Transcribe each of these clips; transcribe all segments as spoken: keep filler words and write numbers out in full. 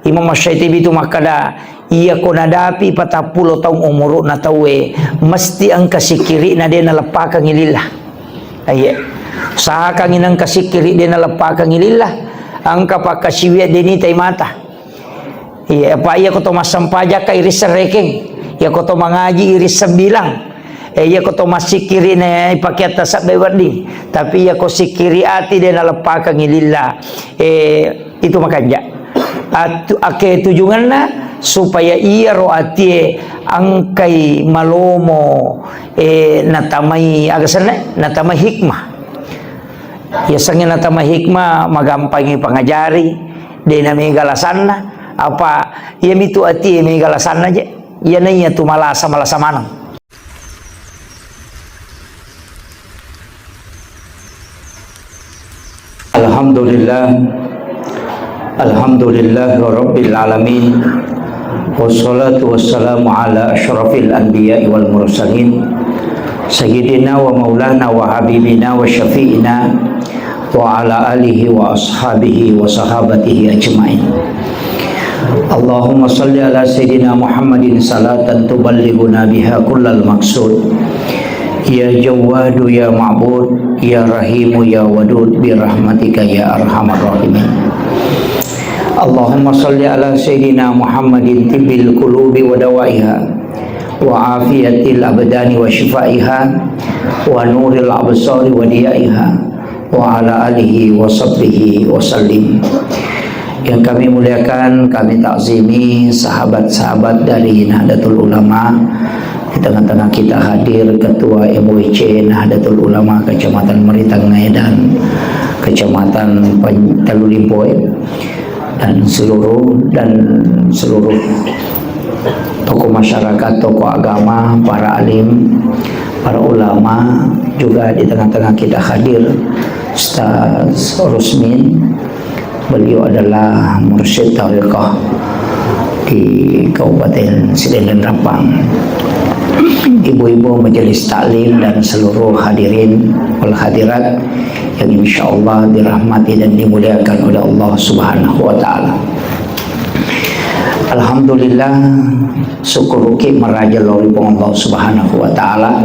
Imam Asy-Syatibi tu makkada, iyako nadapi patappulo taung umuru'na tauwe, mesti engka sikkiri'na de naleppakengngi lillah. Iya. Usahakangngi nengka sikkiri de naleppakengngi lillah, engka pakkasiwiang de nitai mata. Iya, apa iyako to massempajakka irisseng rekeng, iyako to mangaji irisseng bilang, eh, iyako to massikkiri ne ipakeatta sebbe wedding, tapi iyako sikkiri ati de naleppakengngi lillah, eh, itu makanja. Atu-, ake tujungenna supaya iyaro atie engkai malomo, eh, natamai aga senna, natamai hikmah. Yasengnge natamai hikmah, magampangi pangajari, de namega lasanna, apa iyamitu atie mega lasanna je, iyana iyatu malasa, malasa maneng. Alhamdulillah. Alhamdulillah Rabbil Alamin. Wassalatu wassalamu ala asyrafil anbiya'i wal mursalin. Sayyidina wa maulana wa habibina wa syafi'ina wa ala alihi wa ashabihi wa sahabatihi ajma'in. Allahumma salli ala Sayyidina Muhammadin salatan tuballighuna biha kullal maqsud. Ya Jawwadu ya Ma'bud, ya Rahimu ya Wadud, bi rahmatika ya arhamar rahimin. Allahumma salli ala Sayyidina Muhammadin tibbil qulubi wa dawaiha, wa afiyatil abdani wa shifaiha, wa nuril absari wa diyaiha, wa ala alihi wa sahbihi wa sallim. Yang kami muliakan, kami takzimi sahabat-sahabat dari Nahdlatul Ulama. Di tengah-tengah kita hadir Ketua M W C Nahdlatul Ulama Kecamatan Meritang dan Kecamatan Pan-, Tellu Limpoe, dan seluruh, dan seluruh tokoh masyarakat, tokoh agama, para alim, para ulama, juga di tengah-tengah kita hadir Ustaz Rusmin. Beliau adalah mursyid tariqah di Kabupaten Sidendeng Rappang. Ibu-ibu majelis taklim dan seluruh hadirin wal hadirat yang insyaallah dirahmati dan dimuliakan oleh Allah Subhanahu wa Ta'ala. Alhamdulillah, syukuruki maraja lao ri Puang Allah Subhanahu wa Ta'ala.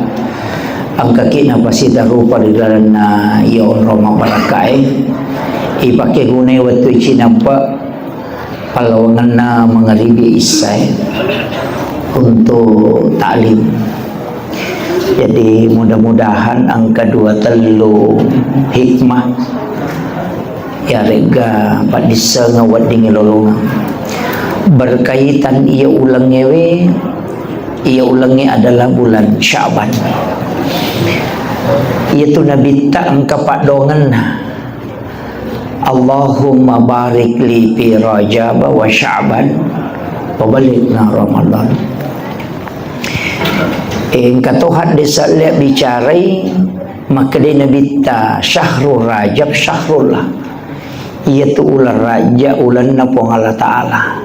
Engkaki napasita rupa ri lalenna iya onrong mabbarakkae, ipake gunai wettu icinampe pallawangenna mangaribi issae untuk taklim. Jadi, mudah-mudahan engka dua tellu hikmah, iyaregga paddissengeng weddingngi lolongeng. Berkaitan iya ulengngewe, iya ulengnge adalah bulan Sya'ban. Iyatu Nabitta engka paddoangenna. Allahumma barik li fi Rajab wa Sya'ban wa ballighna Ramadan. Engka to haddese' le bicarai, makkedai Nabitta, "Syahrul Rajab syahrullah." Iyatu uleng Rajab ulenna Puang Allah Ta'ala.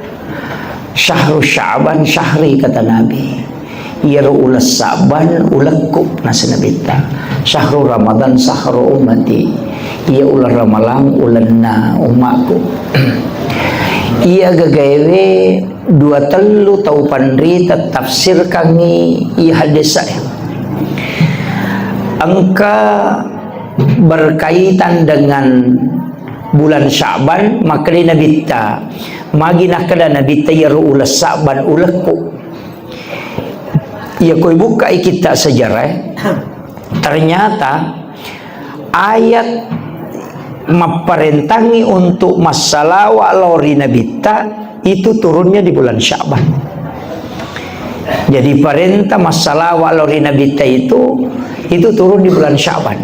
"Syahru Sya'ban syahri," kata Nabi. "Iyaro uleng Sya'ban ulekku," nasa Nabitta. "Syahru Ramadan syahru ummati." Iya uleng Ramalang ulenna ummakku. Iya gagaewe dua tellu tau panrita tafsirkangngi iya haddese'. Engka berkaitan dengan bulan Sya'ban, makkedai Nabitta, magi nakkeda Nabitta iyaro uleng Sya'ban ulekku. Iya ko ibukkai kitta sejarah, ternyata ayat mapparentangngi untuk massalawa lao ri Nabitta itu turunnya di bulan Sya'ban. Jadi, perintah massalawa lao ri Nabitta itu, itu turun di bulan Sya'ban.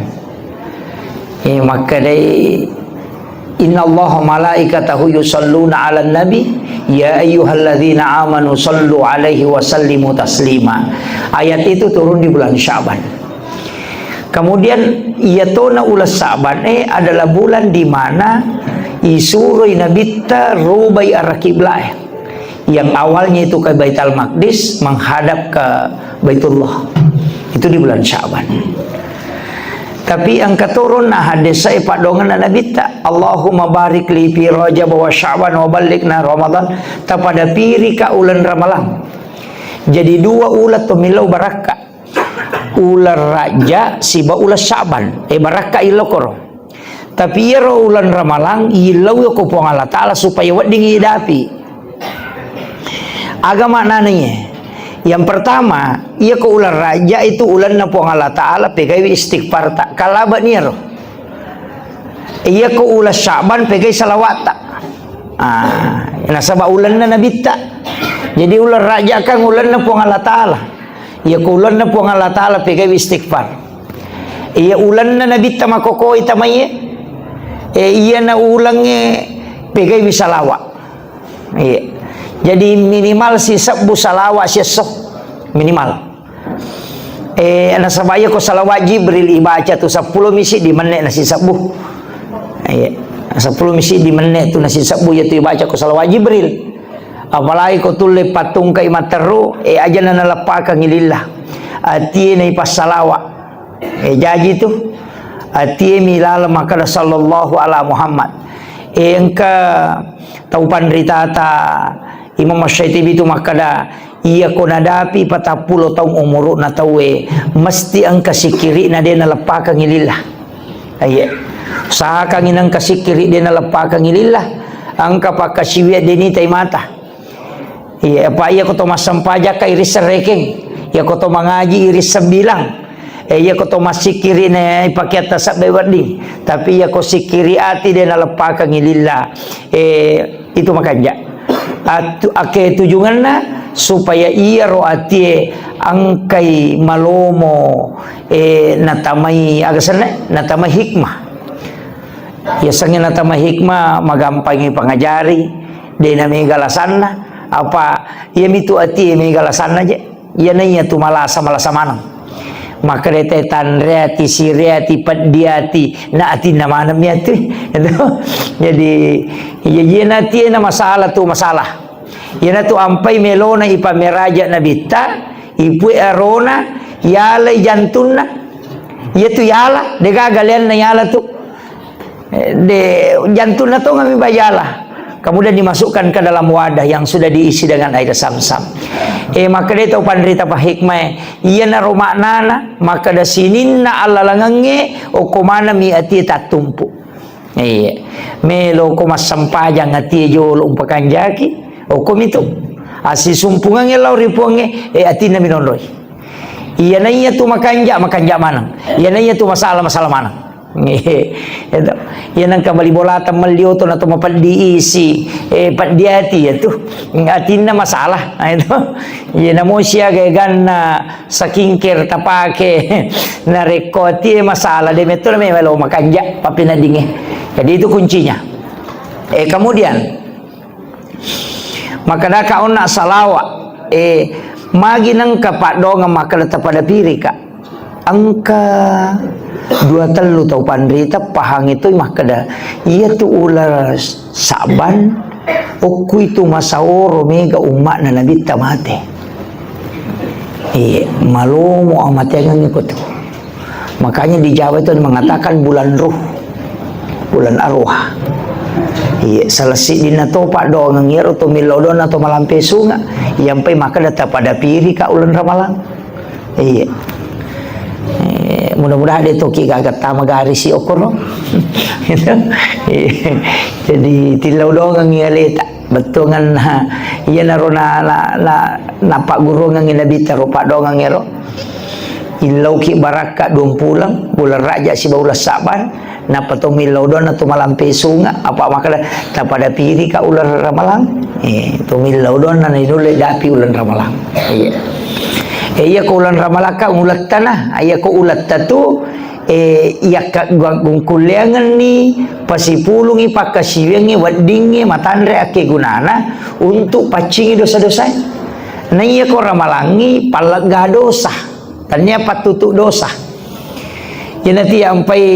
Eh, makkedai, "Innallaha malaikatahu yusalluna 'alan nabi, ya ayyuhalladzina amanu sallu 'alaihi wa sallimu taslima." Ayat itu turun di bulan Sya'ban. Kemudian, iyatona uleng Sya'ban, eh, adalah bulan di mana isuroi Nabitta rubai arah kiblat, eh. Yang awalnya itu ke Baitul Maqdis, menghadap ke Baitullah. Itu di bulan Sya'ban. Tapi engka toronna haddesae paddoangenna Nabitta, "Allahumma barik li fi Rajab wa Sya'ban wa ballighna Ramadan." Tapada pirika uleng Ramalang. Jadi dua uleng to millau barakka. Uleng Rajab siba uleng Sya'ban. Eh, barakka ilokoro. Tapi iyaro uleng Ramalang, illau ko Puang Allah Ta'ala supaya wedding idapi. Aga maknana iye? Yang pertama, iya ko uleng Rajab itu ulenna Puang Allah Ta'ala, pegaiwi istighfarta. Kalaba niaro. Iya ko uleng Sya'ban, pegai salawatta. Ah, nasaba ulenna Nabitta. Jadi uleng Rajab kan ulenna Puang Allah Ta'ala. Iya ko ulenna Puang Allah Ta'ala, pegaiwi istighfar. Iya ulenna Nabitta makokoi tamaiye. Eh, iyana ulengnge pegaiwi salawa. Iya. Jadi minimal sisebbu salawa siesso. Minimal. Eh, nasaba iya ko salawa Jibril ibaca tu seppulo misi di menit nasisebbu. Iya. Seppulo misi di menit tu nasisebbu iya tu ibaca ko salawa Jibril. Apalagi ko tulle pattungkai matteru, eh, ajana naleppakangi lillah. Atie naipassalawa. Eh, jaji tu. Atie mi laleng makkada sallallahu ala Muhammad. Eh, engka tau panritata Imam Asy-Syaitibi tu makkada, iya ko nadapi patappulo taung umuru'na tauwe, mesti engka sikkiri'na de naleppakangi lillah. Iya. Usahakangi nengka sikkiri de naleppakangi lillah. Engka pakkasiwiang de nitai mata. Iya, apa iya ko to massempajakka irisseng rekeng. Iya ko to mangaji irisseng bilang. Eh, iya ko to massikkiri ne ipakeatta sebbe wedding. Tapi iya ko sikkiri ati de naleppakangi lillah. Eh, itu makanja. Atu-, ake tujunganna supaya iyaro atie engkai malomo, eh, natamai aga senna, natamai hikmah. Yasengnge natamai hikmah, magampangi pangajari, de na mega lasanna, apa iya mitu atie mega lasanna je. Iyana iya tu malasa, malasa maneng. Makkeda te tanreati, sireati, peddiati, na atinna maneng mi atu. Jadi, iya, iyana atie na masalah tu masalah. Iyana tu ampai melona ipameraja Nabitta, ipue arona, yalai jantunna. Iya tu yala, degaga leanna yala tu. Eh, de, jantunna tongami bajala. Kemudian dimasukkan ke dalam wadah yang sudah diisi dengan air zam-zam. Eh, makkeda tau panrita pahikmah, iyanaro maknana, makkeda sininna allalangengnge, okko manami atie tattumpu. Iya. Melo ko massempajang atie jolo umpakanjaki, okko mitu. Assisumpungangnge lao ri Puangnge, eh, atinna minonroi. Iyana iya tu makanja, makanja maneng. Iyana iya tu masalah, masalah maneng. Itu. Iya nengka bali bolata melli oto na to mapeddi isi, eh, peddi ati iya tu. Atinna masalah. Nah, itu. Iya namo siaga ganna skincare tapake. Narekko atie masalah de metto na memang lo makanja papinadinge. Jadi itu kuncinya. Eh, kemudian Makkedaka onna salawa, eh, magi nengka paddoangeng makkeda tapada pirika. Engka dua tellu tau panrita pahangi toi makkeda, iya tu uleng Sa'ban, okku itu masaoro mega umma'na Nabitta mate. Iya, malomo amateangengngi ko tu. Makanya di Jawa itu mengatakan bulan ruh, bulan arwah. Iya, salah siddinna to paddoangeng iyaro to millau donna to malampe sunga, iyampai makkeda tapada pirika uleng Ramalang. Iya. Eh, mudah-mudahan de toki gaga tama garisi okoro. Gitu. Iya. Jadi tillau doangengngi aleta. Bettuangenna, iyanaro na, na, na, napagguruangengngi Nabitta ro paddoangeng ero. Illauki barakka duampuleng, uleng Raja sibawa uleng Sa'ban, nappa to millau donna to malampe sunga, apa makkeda tapada pirika uleng Ramalang, eh, to millau donna na inulle dapi uleng Ramalang. Iya. Eh, iya ko uleng Ramalang ka ulettana, iya ko uletta tu eh, iyakkagungkulleangenni, pasipulungi pakkasiwiangnge, weddingnge, matanre akkegunana untuk paccingi dosa-dosae. Na iya ko Ramalangngi, pallegga dosa. Tania pattutu dosa. Iyanatu yampai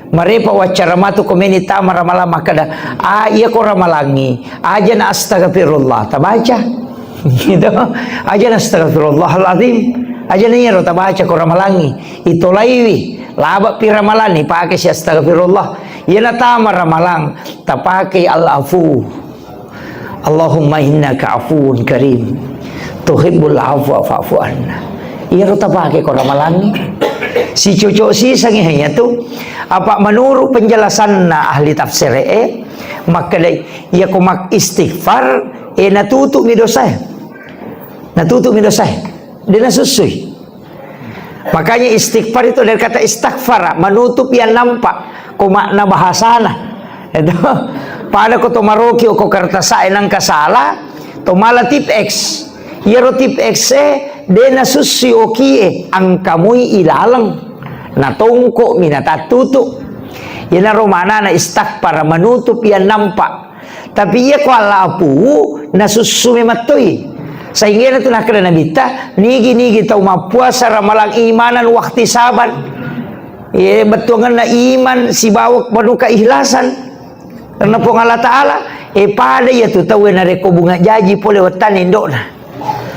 marepa waccara matu komeni tama Ramalang makkeda, ah, iya ko Ramalangngi, aja na astagfirullah, tabaca. Gitu. Aja na astagfirullahaladzim. Aja na iyaro tabaca ko Ramalangngi. Itolaiwi, Labe'pi ramalang ni pake si astagfirullah. Iya natama ramalang, tapake al-afu. Allahumma innaka afuwun karim, tuhibbul afwa fa'fu anna. Iyaro tapake ko ramalangnge. Sicocok sisangngi hanya tu. Apa menurut penjelasanna ahli tafsir e, makkeda iya ko mak istighfar, e natutu'mi dosae. Natutu'mi dosae. De nasussui. Makanya istighfar itu dari kata istaghfara, menutup yang nampak. Ko makna bahasana. Itu. Pada ko to maroki ko kertas e nangka salah, to mala tip X. Iyaro tip X e, de nasussui oki e, angkamui ilaleng. Natongko mi natattutu. Iyanaro manana istaghfara, menutup yang nampak. Tapi iya ko Allah apu, nasussu memettoi. Sehingga itu nakkeda Nabitta, nigi-nigi tau mappuasa ramalang imanan wahtisaban. Iya, bettuanganna iman sibawa penuh keikhlasan. Karena Puang Allah Ta'ala, e pada iya tu tau narekko bunga jaji pole wettana indo'na.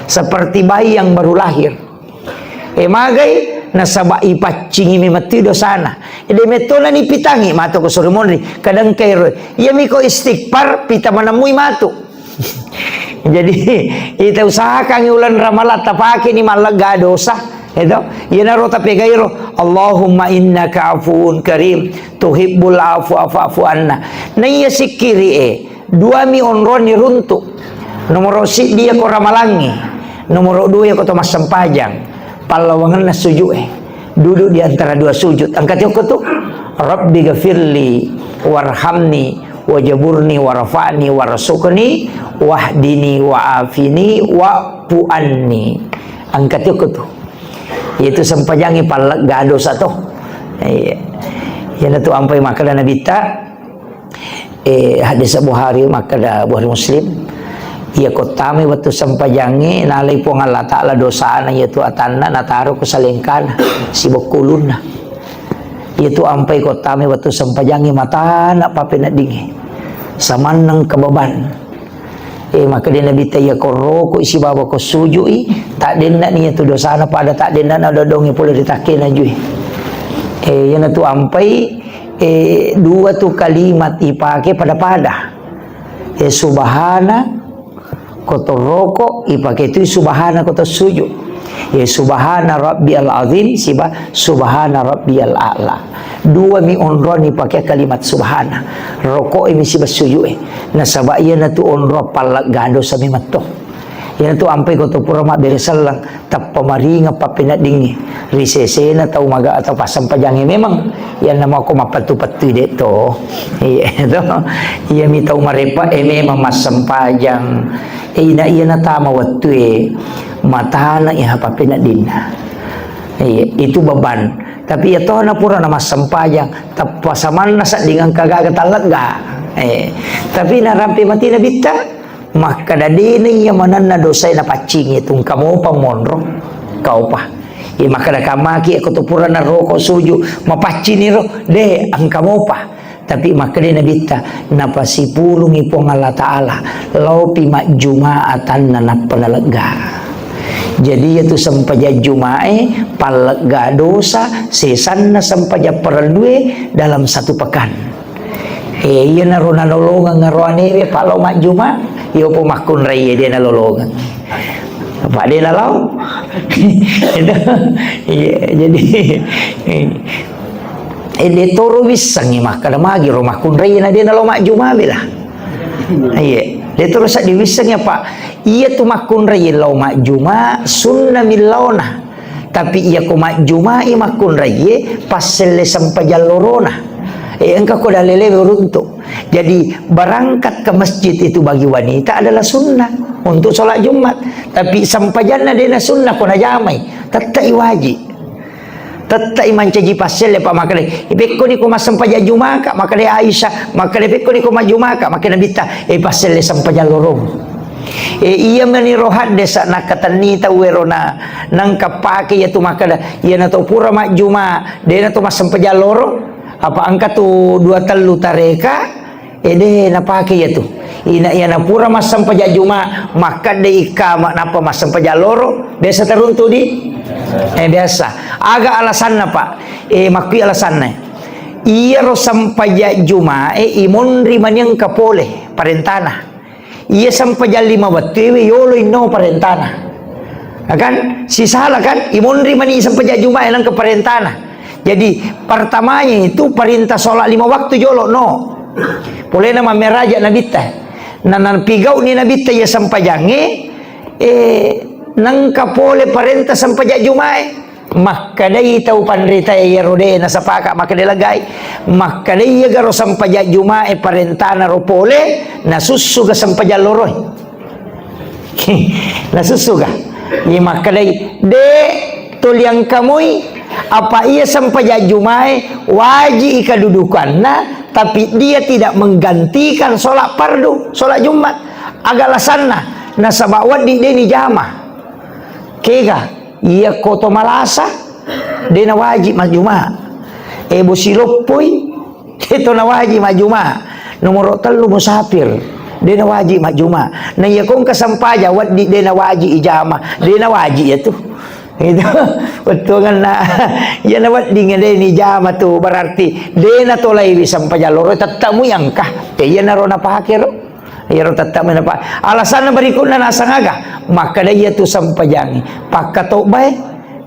Seperti bayi yang baru lahir. E magai, nasaba ipaccingi memettoi dosana. E de mettona nipitangi matu ko suri monri. Kadang kairo. Iya miko istighfar, pita manemmui matu. Jadi, ita usahakan ulan ramalang tapake ni mallegga dosa. Itu. Iyanaro tapegairo. Allahumma innaka afuwun karim, tuhibbul afwa fa'fu anna. Na iya sikkiri e. Duami onronni runtu. Nomoro siddi iya ko ramalangnge. Nomoro dua iya ko to massempajang. Pallawangenna sujud e. Duduk di antara dua sujud. Angkati okko tu. Rabbi gafirli warhamni wajaburni warfa'ni warzuqni wahdini wa'afini wa'fu anni. Angkati okko tu. Itu sempajangnge pallegga dosa to. Iya. Iyanatu ampai makkeda Nabitta, Eh, hadis Bukhari, makkeda Bukhari Muslim, iya ko tamai wettu sempajangnge, nalai Puang Allah Ta'ala dosana, iyatu atanna, nataro ko salengkana, sibokkulunna. Iyatu ampai ko tamai wettu sempajangnge, matana papeneddingnge. Samanneng kebeban. Eh, makkeda Nabitta iya ko roko sibawa ko sujui, taddennani iyatu dosana pada taddennana dodongnge pole ri takkena jui. Eh, iyanatu ampai Eh, dua tu kalimat ipake pada-pada. Eh, subhana, ko toroko, ipake tu subhana ko to sujud. Eh, subhana rabbiyal azim, siba subhana rabbiyal a'la. Dua mi onroni pake kalimat subhana. Roko mi siba sujud e. Nasaba iyanatu onro pallegga dosa memetto. Iyanatu ampai ko to pura mabbere selleng, tappa maringa pappeneddingnge ri sesena tau maga atau passempajangnge memang iyanna mako mappettu-pettui de to. Iya to. Iyami tau marepa e memang massempajang. E ina iya natama wettue matana iha pappeneddinna. Iya, itu beban. Tapi iya tona pura na massempajang, tappa samanna sedding engka gaga tallegga. Eh, tapi narampe mati Nabitta, Makkeda, "Dena iya manenna dosae napaccingi, tungka mopa monro, kaupa." Iya makkeda, "Kamaki ko tu pura naroko suju, mapaccini ro, de, engka mopa." Tapi makkeda Nabitta, "Napasipulungi Puang Allah Ta'ala, laopi majjuma atanna nappa nalegga." Jadi, iyatu sempajang Jumae, pallegga dosa, sesanna sempajang parellue dalam satu pekan. Eh, iyanaro nanolongeng aro anewe, pa lao majjuma, iyopo makkunraie de nalolongeng. Apa de nalao? Itu. Iya, jadi, eh, de toro wissengi makkeda magi ro makkunraie na de nalao majjuma bela. Iya, de toro saddi wissengi apa? Iyatu makkunraie lao majjuma, sunna millaona. Tapi iya ko majjumai makkunraie, passelle sempajang lorona. Eh, engka ko dalelewe uruntu. Jadi, berangkat ke masjid itu bagi wanita adalah sunnah untuk sholat Jumat. Tapi sempajanna dena sunnah ko najamai, tettai wajib. Tettai mancaji passelle, pa makkeda, "Pekkoni ko massempajang Jumaka?" Makkeda Aisyah, makkeda, "Pekkoni ko majjumaka?" Makkeda Nabitta, "Eh, passelle sempajang lorong." Eh, iya meni ro haddesa nakkatenni tau ero na nangka pake iya tu makkeda, "Iyana to pura majjuma, dena to massempajang loro, apa engka tu dua tellu tareka, eh, de napake iya tu." Ina iyana pura massempajang juma, makkeda ikama nappa massempajang loro, biasa teruntu di? Eh, biasa. Aga alasanna, Pak? Eh, makkui alasanna. Iyaro sempajang Jumae imonri mani engka pole parentana. Iya sempajang lima wettuewe yolo inno parentana. Ya kan? Sisala kan? Imonri mani sempajang Jumae nengka parentana. Jadi, pertamanya itu perintah sholat lima waktu jolo, no. Polena mammeraja Nabitta. Na, napigau'ni Nabitta iya sempajangnge, eh, nengka pole parentah sempajang Jumae. Makkedai tau panritae iyaro de nasapaka makkeda lagai. Makkedai iyagaro sempajang Jumae parentana ro pole, nasussuga sempajang loroe. Nasussuga. Iya makkedai, de toliang kamui, apa iya sempajang Jumae waji i kedudukanna, tapi dia tidak menggantikan sholat fardu, sholat Jumat. Aga alasanna? Nasaba wedding de nijama. Kega, iya ko to malasa, de nawaji majjuma. E, bosi loppoi, de to nawaji majjuma. Nomoro tellu musafir, de nawaji majjuma. Na iya ko engka sempajang wedding de nawaji ijama, de nawaji iya tu. Itu, wettuanna, iya na wedding de nijama tu, berarti de natolaiwi sempajang loro, tette mui engka. E, iya naro napake ro. Iyaro tette mui napa. Alasanna berikutna naseng aga? Makkeda iya tu sempajangnge pakkatobbae.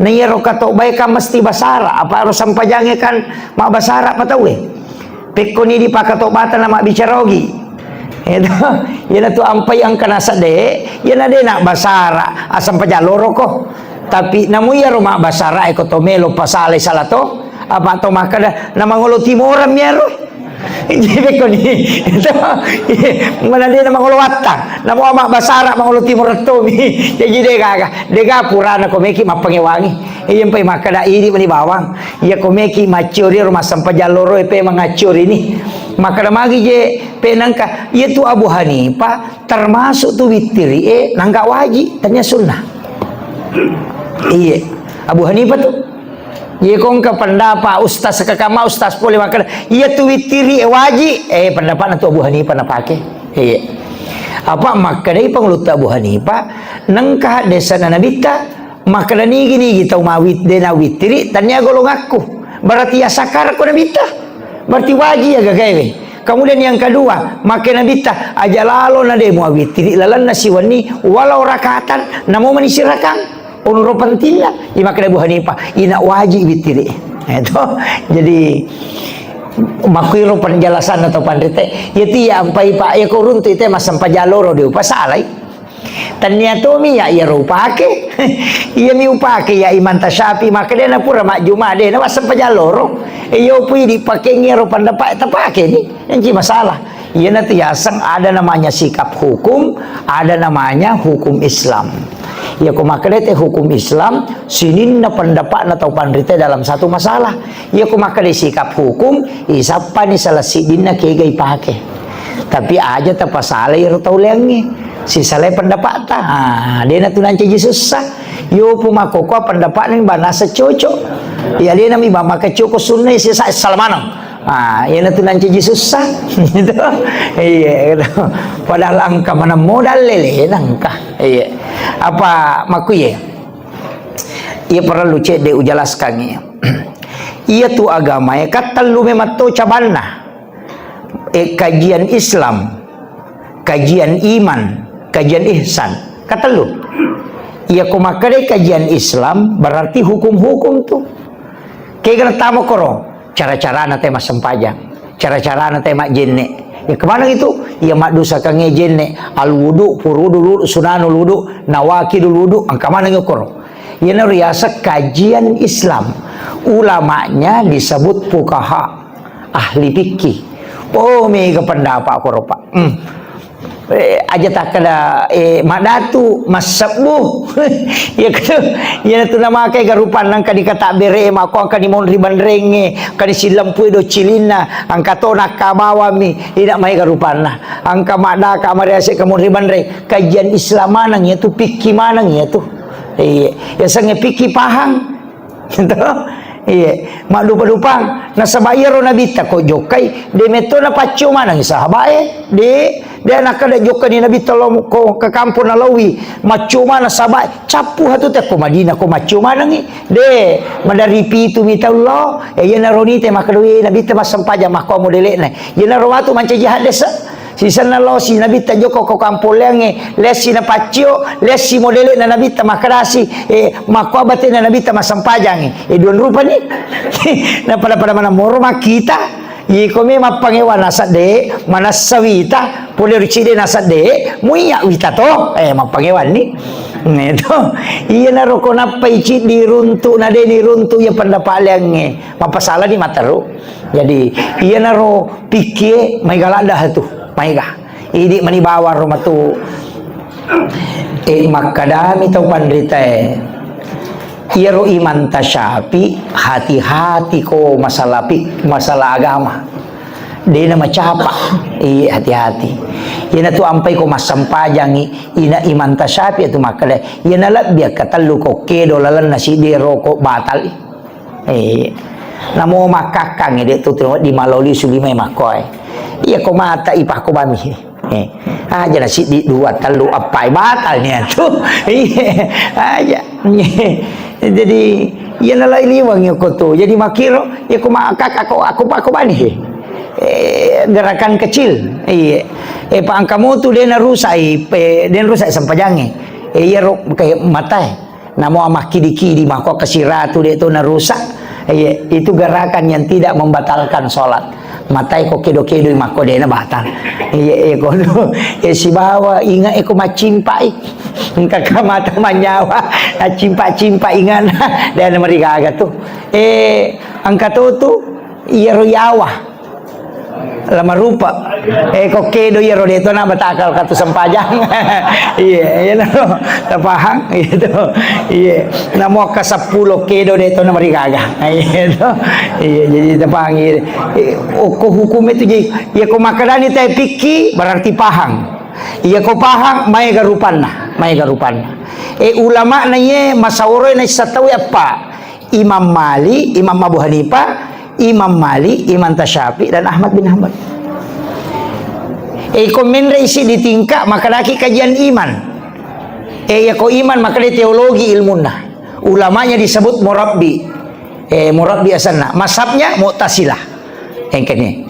Na iyaro katobbae kan mesti basara, apa ero sempajangnge kan mabbasara pa tauwe. Pekkoni di pakkatobbata na mabbicara ogi. Itu, iyana tu ampai engka nasedde, iyana de na basara, asempajang loroko. Tapi namu iyaro mabbasara e ko to melo pasalai sala to, apa to makkeda na mangolo timorang mi iyaro. Jadi, pekkoni. Mana de na mangolo wattang. Namo ama basara mangolo timoro tomi. Jadi, de gaga. De ga purana ko meki mappangewangi. Iya mpai makkeda idi mani bawang. Iya ko meki maccori ro massempajang loro e pe mangaccori ni. Makkeda magi je pe nengka. Iya tu Abu Hanifah termasuk tu wittiri e nangga waji, tania sunnah. Iya. Abu Hanifah tu. Iya ko engka pendapat ustaz kakama ustaz pole makkeda, iya tu wittiri e waji, eh, pendapatna tu Abu Hanifah napake. Iya. Apa makkedai pangulutta Abu Hanifah, nengka haddesanna Nabitta, makkeda nigi-nigi tau mawit-, de nawittiri, tania golongakku. Berarti ya sakar ko Nabitta. Berarti waji ya gagaewe. Kemudian yang kedua, makke Nabitta, aja lalo na de muawittiri lalenna siwenni, walau rakatan, namo mani sirakang. Onro pentingna, iya makkeda Abu Hanifah, ina waji wittiri. Itu. Jadi, makkuiro penjelasan atau panrite, iya ti iya ampai pa, iya ko runtu ite massempajang loro de upasalai. Tania tomi ya, iya ro upake. Iya mi upake ya Imam Tasyafi, makkeda na pura majjuma de na massempajang loro. E, iyo pui dipake ngero pendapat tapake ni. Enci masalah. Iyanatu yaseng ada namanya sikap hukum, ada namanya hukum Islam. Iya ko makkeda te hukum Islam, sininna pendapatna tau panrite dalam satu masalah. Iya ko makkeda sikap hukum, isappani salah siddinna kega ipake. Tapi aja tapasalai ro tau leangnge. Sisalai pendapatna. Ah, dena tu nancaji sussa. Yo pu makkokkoa pendapatna banasa cocok. Iya dena mi ba maka coko sunna sisa salamaneng. Ah, iyanatu nancaji sussa. Gitu. Iya, gitu. Padahal engka maneng modal lele nengka. Iya. Apa makkuye? Iya parellu cedde ujelaskangngi. Iyatu agamae kan tellu memang to cabanna. Eh, kajian Islam, kajian iman, kajian ihsan. Katellu. Iya ko makkedai kajian Islam berarti hukum-hukum tu. Kegana tamo koro, cara-carana te massempajang, cara-carana te majjenne. Ya kemana itu? Ya maddusakangnge jenne, al wudu, furudu wudu, sunanul wudu, nawakidul wudu, engka maneng koro. Iyana riaseng kajian Islam. Ulamanya disebut fuqaha, ahli fikih. Oh, mega pendapat koro, Pak. Hmm. Eh, aja takkeda, eh, madatu, massebbu. Ya, kan? Iyanatu namakai garupanna engka dikata bere, mako engka dimonri banrengnge, engka disillempui do cilinna, engka to nakka bawammi, ina mai garupanna. Engka madaka mariase ke monri banreng, kajian Islam maneng ya tu, fikih maneng ya tu. Iya, ya sange fikih pahang. Gitu. Iya, maddupa-dupang. Nasaba iyaro Nabitta ko jokkai, de metto napaccio maneng sahabae, de De' nakkeda jokkani Nabitta lao ko ke kampong nalaowi, maccio maneng saba' cappu hatu te ko Madinah ko maccio manengngi. De', maderri pitu mi tau lao, e, iyanaro nite makkeda, "We, Nabitta massempajang makko modele'na." Iyanaro matu mancaji haddese'. Sisenna lao si Nabitta jokka ko kampong leangnge, lessi napaccio, lessi modele'na Nabitta makkedasi, e, makko abatena Nabitta massempajangngi. E, duang rupani. Na pada-pada maneng moro makkita. Iko me mappangewa nasadde, manessa wita, pole ri cedde nasadde, muiya wita to, eh, mappangewanni. Nah, itu. Iyanaro ko nappai ciddi runtu, na de' ni runtu iya pendapat leangnge. Mappasalani matteru. Jadi, iyanaro pikkie maega ladda tu, maega. Idi mani bawang ro matu. Eh, makkadami tau panritae. Iyaro Imam Tasyafi, hati-hati ko masalah pik-, masalah agama. Dena macapa. Iya, hati-hati. Iyana tu ampai ko massempajangi, ina Imam Tasyafi tu makkada, iyana lebbi akkatellu ko kedo lalenna siddi roko batal. Eh, namo makkakkangngi de' tu tengok di maloli suli mai makkoe. Iya ko mata ipakko bami. Eh, aja na siddi dua tellu appai batal ni atu. Iya, aja. Jadi, iya nalai liwang ya ko tu. Jadi makkiro, ya ko makkakka ko aku pakko bani. Eh, gerakan kecil. Iya. Eh, pa engka motu de' narusak, eh, de' narusak sempajangnge. Eh, iya ro kayak matae. Namo makkidi-kidi, makko kasiratu de' to narusak. Iya, itu gerakan yang tidak membatalkan sholat. Matai ko kedo-kedo makko de' na batal. Iya, iya, kono. Eh, sibawa ingat eko maccimpai. Engka ka mata manyawa, accimpa-cimpa ingat. De' na marigaga tu. Eh, engka to tu, iyaro yawa. Lamarupa. Eh, ko kedo iyaro de' to na batakal katu sempajang. Iya, iya no. Tapahang? Iya to. Iya. Namo ka seppulo kedo de' to na marigaga. Iya to. Iya, jadi tapahang iya. Eh, okko hukum itu jadi, iya ko makkadani tae pikki berarti pahang. Iya ko pahang maega rupanna, maega rupanna. Eh, ulama na iye masauro na issatau eppa. Imam Malik, Imam Abu Hanifah, Imam Malik, Imam Tasyafi, dan Ahmad bin Hanbal. Eh, ko menre isi di tingkat, makkadaki kajian iman. Eh, iya ko iman, makkada teologi ilmunna. Ulamanya disebut murabbi. Eh, murabbi asanna. Mazhabnya Mu'tazilah. Engkene.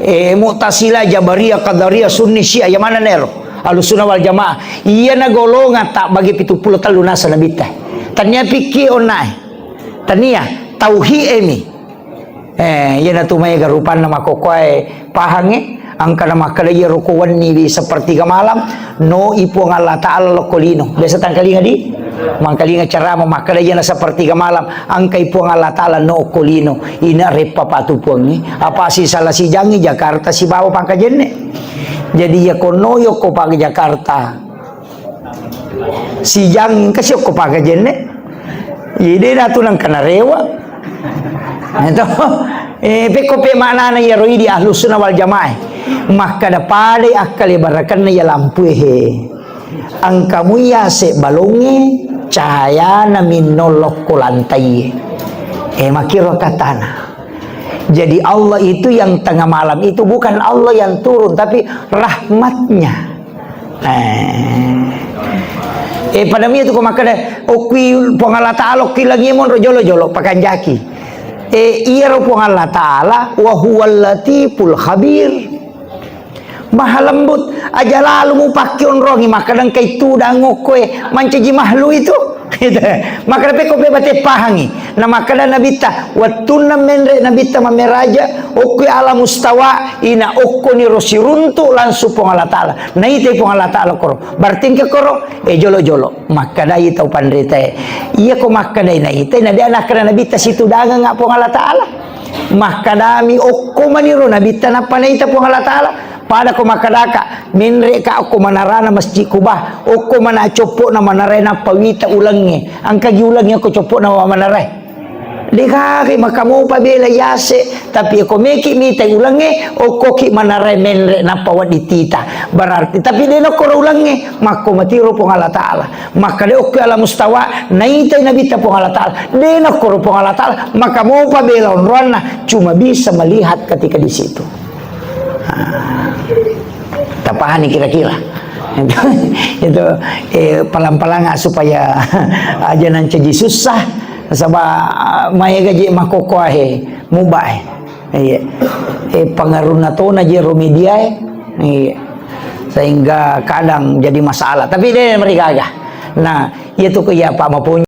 Eh, Mu'tazilah, Jabariyah, Qadariyah, Sunni, Syiah, yang mana nero? Ahlussunnah wal Jamaah. Iya na golongan tak bagi pitu pulo tellu nasa nabitta. Tania pikki onnae. Tania, tauhid emi. Eh, iyana tu maega rupanna makkokkoe pahangnge, engkana makkeda iyaro ko wenni di sepertiga malam, no i Puang Allah Ta'ala lokko lino. Biasa tangkalinga di? Mangkalinga ceramah makkeda iyana sepertiga malam, engkai Puang Allah Ta'ala no okko lino. Ina reppa patu Puangnge. Apa si salah sijangi Jakarta sibawa Pangkajenne. Jadi iya kono yokko Pang Jakarta. Sijang engka siokko pagajenne. Ide datu nangka narewa. Eto. Eh, pekko pe maknana iyaro idi Ahlus Sunnah wal Jamaah. Makkada padai akkale barakenna iya lampue he. Engka mui ase balongnge, cahayana minno lokko lantai. Eh, makkiro katana. Jadi Allah itu yang tengah malam itu bukan Allah yang turun, tapi rahmatnya. Eh. Eh, pada mi tu ko makkeda, okui Puang Allah Ta'ala, okui langi monro jolo-jolo, pakanjaki. Eh, iyaro Puang Allah Ta'ala, wa huwal latiful khabir. Maha lembut, aja lalu mupakke onrongi, makkeda engkai tudang okkoe, mancaji mahlu itu. Gitu. Makkeda pekko pe bate pahangi. Na makkeda Nabitta, wettunna menre Nabitta mammeraja, okko ala mustawa, ina okko niro siruntu langsung Puang Allah Ta'ala. Naitai Puang Allah Ta'ala koro. Berarti engka koro, eh, jolo-jolo. Makkedai tau panritae. Iya ko makkedai naitai, na dia nakkeda Nabitta situdangengnga Puang Allah Ta'ala. Makkedami okko maniro Nabitta nappa naita Puang Allah Ta'ala. Pada ko makkedaka, menreka okko manarana Masjid Kuba, okko mana coppo'na manarae nappa wita ulengnge. Engkagi ulengnge okko coppo'na manarae. Degaga maka mopa bela yase, tapi ko meki mitai ulengnge, okkoki manarae menre nappa wedding tita. Berarti, tapi de nokkoro ulengnge, makko matiro Puang Allah Ta'ala. Makkeda okko ala mustawa, naitai Nabitta Puang Allah Ta'ala. De nokkoro Puang Allah Ta'ala, maka mopa bela onroanna, cuma bisa melihat ketika di situ. Ah. Tapahani kira-kira. Itu, itu, eh, palang-palang supaya aja nancaji susah, saba, ah, maega je makokoahe, mubae. Iya. Eh, pengaruhna tona je ro mediae. Iya. Sehingga kadang jadi masalah. Tapi de' marigaga. Nah, itu ke iya Pak Mapunyi.